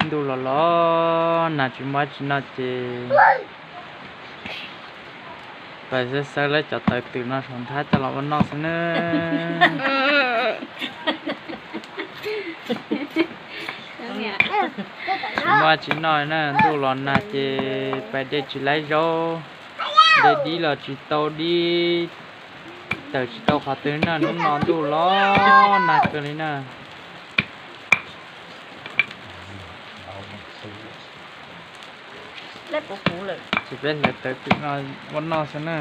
Ntuj los los nag tsis muaj tsis noj ces pais xawb xawb lawv cov tawv twm no saum nthab coj los ua noj xwb na. Tsis muaj tsis noj na, ntuj los nag ces pais de tsis laib zaub, de dib los tsis tau dib, tawm tsis tau qhov twg na, hnub no ntuj los nag kawg li na. Ces peb hlawv tawv twm no ua noj xwb na.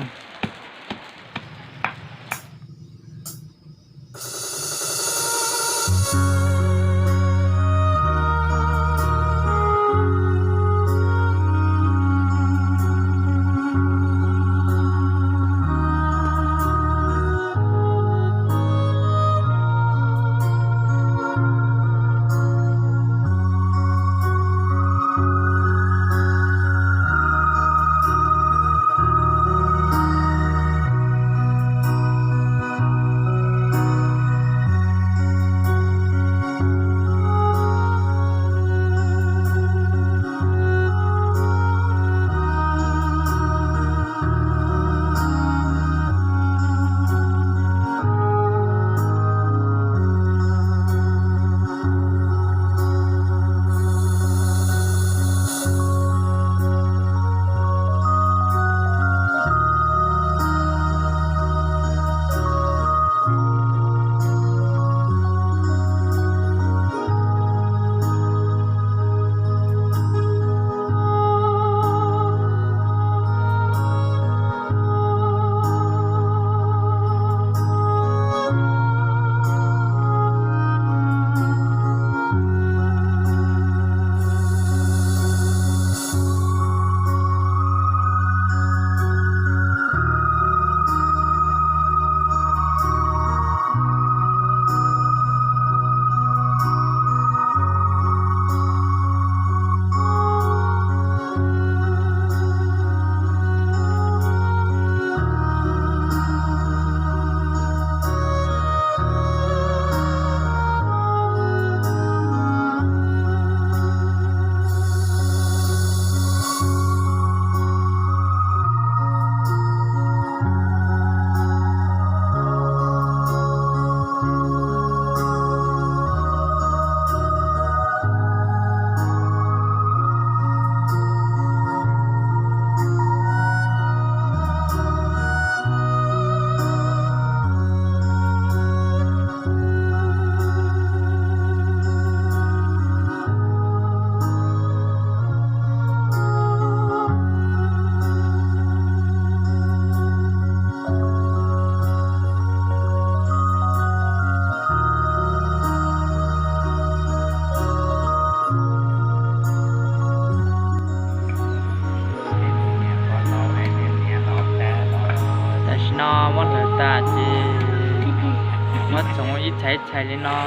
Tam sim no muab hlawv tas ces muab txhoov ib txhais ib txhais li no,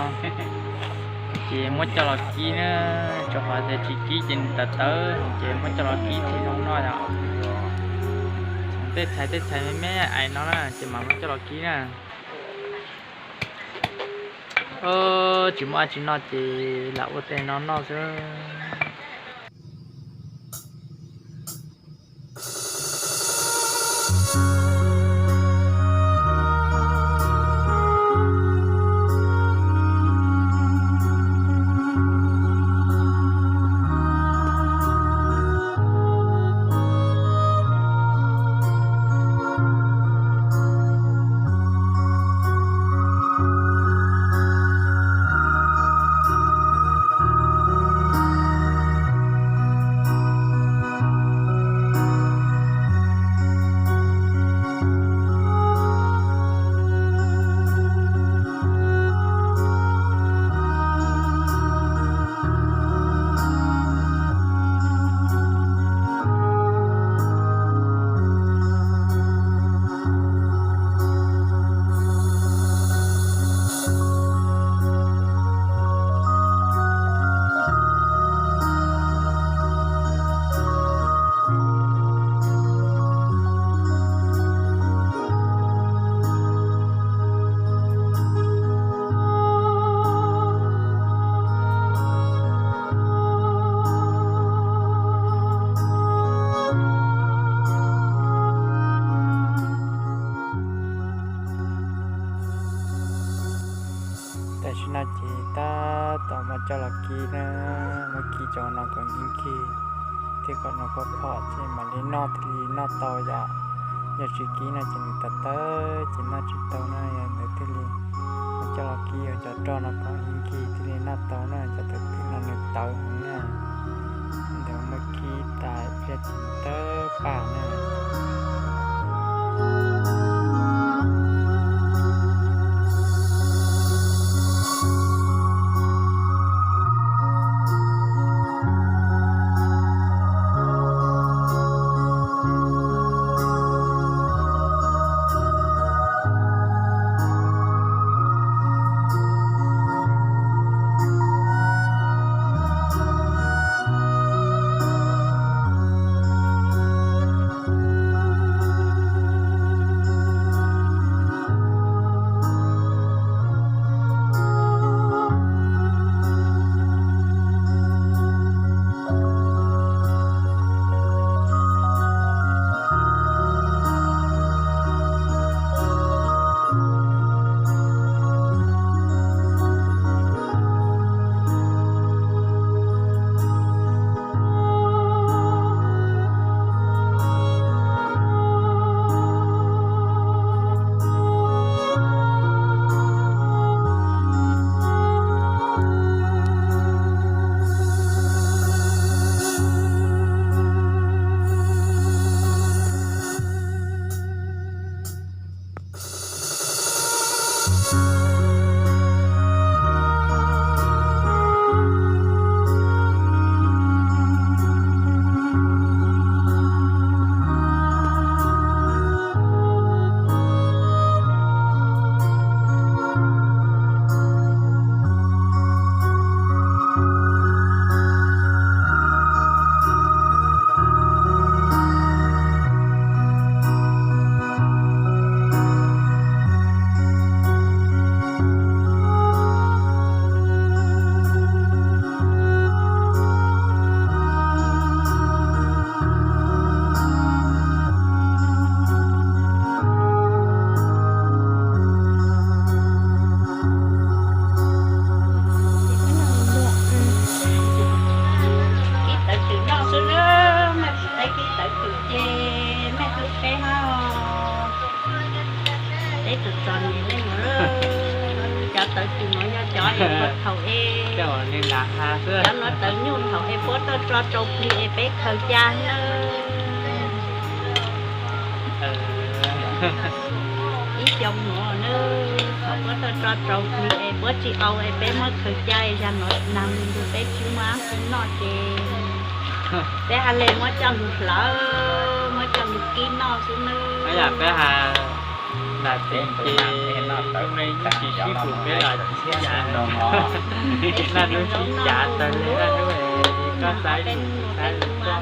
ces muab coj los kib na. Rau qhov tias tsis kib ces nws tawv tawv, ces muab coj los kib thiaj zoo noj yom. Txhoov tej txhais tej txhais me me ais no na ces mam muab coj los kib na. Tsis muaj dab tsi noj ces lam ua tej no noj xwb. kib na, muab kib cov no kom nkig nkig thiab kom nws phom phom ces mam li noj thiaj li noj tau yom. Yog tsis kib no ces nws tawv tawv ces noj tsis tau na, yog ntawd thiaj li muab coj los kib cov roj no kom nkig nkig thiaj li noj tau na, cov tawv twm no nws tawv heev na. Ntawd muab kib tas pliag ces tawv paj na. Kib tawv twm noj xwb na, maj tsis tau kib tawv twm ces maj hlub peb hab. Peb tus txom nyem ne, cov tawv twm no yog cov es puab thaum es, cov no tawv nyuj thaum es puab tuaj tso rau plig es peb khaws ca na. Ib xyoo no na, thaum puab tuaj tso rau plig es puab tsis au es peb muab khaws ca, yog no nag lug peb tsis muaj dab tsi noj ces peb hab le muab coj lug hlawv, muab coj lug kib noj xwb nawb. Yam peb has nag txeev ces zoo le yeej tsis sib pum peb los thiab yam, naj nub sib cav tag le naj nub, koj saib saib koj,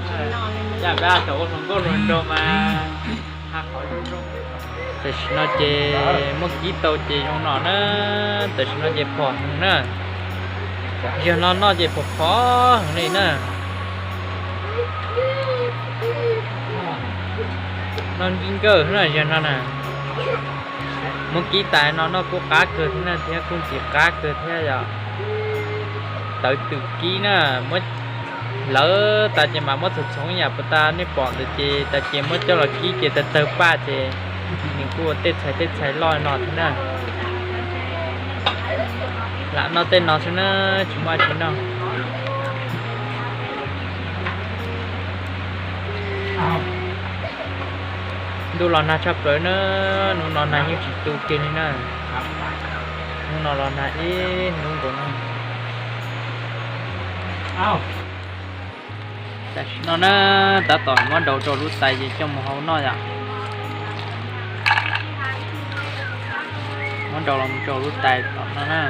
yam peb has thaum ua hluas nkauj hluas nraug mas has qhov zoo zoo. Tam sim no ces muab kib tau ces zoo no na, tam sim no ces phom heev na. Yog no noj ces phom phom heev li na. Noj nkig nkawg na, yog no na. Muab kib tas no noj kuj qab kawg thiab na, thiab kuj ntxim qab kawg thiab yom. Tawv twm kib na, muab hlawv tas ces mas muab txhoov txhoov yam puas tas nej pom ntawd ces tas ces muab coj los kib ces tawg tawg paj ces nws kuj ua tej txhais tej txhais loj no thiab na. Lam noj tej no xwb na, tsis muaj dab tsi noj. Ntuj los nag tshaj plaws na, hnub no nag yeej tsis tu kiag li na. Hnub no los nag ib hnub nkaus na. Tam sim no na, tab tom muab nraus rau lub tais ces coj mus hau noj yom. Muab nraus los rau lub tais tom no na.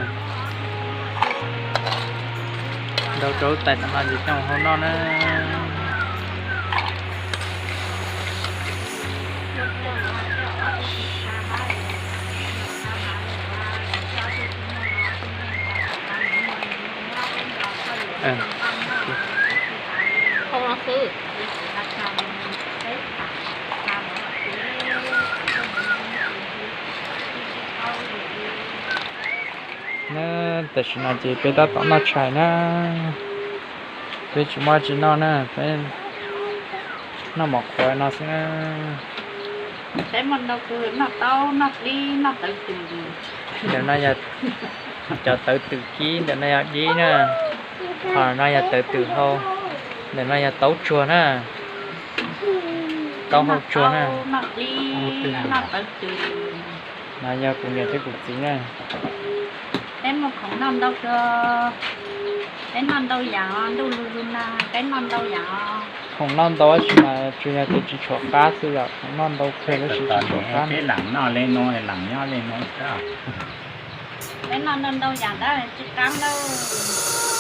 Nraus rau lub tais tom no ces coj mus hau noj na. Na, Tam sim no ces peb tab tom noj tshais na, peb tsis muaj tsis noj na, peb noj mov qhuav no xwb na. Peb muaj ntau tus noj taub, noj dib, noj tawv twm. Ntawm no yog cov tawv twm kib, ntawm no yog dib na, ho no yog tawv twm hau, ntawm no yog taub tsuag na, taub hau tsuag na. Noj dib, noj tawv twm. No yog kuv niam thiab kuv txiv na. Peb muaj khoom noj ntau kawg, peb noj ntau yam, ntuj lug lug na, peb noj ntau yam. Khoom noj ntau tab sis mas tsuas yog tias tsis tshuav qab xwb yom, khoom noj ntau kawg tab sis tsis tshuav qab. Peb noj ntau ntau yam tab tsis qab lawm.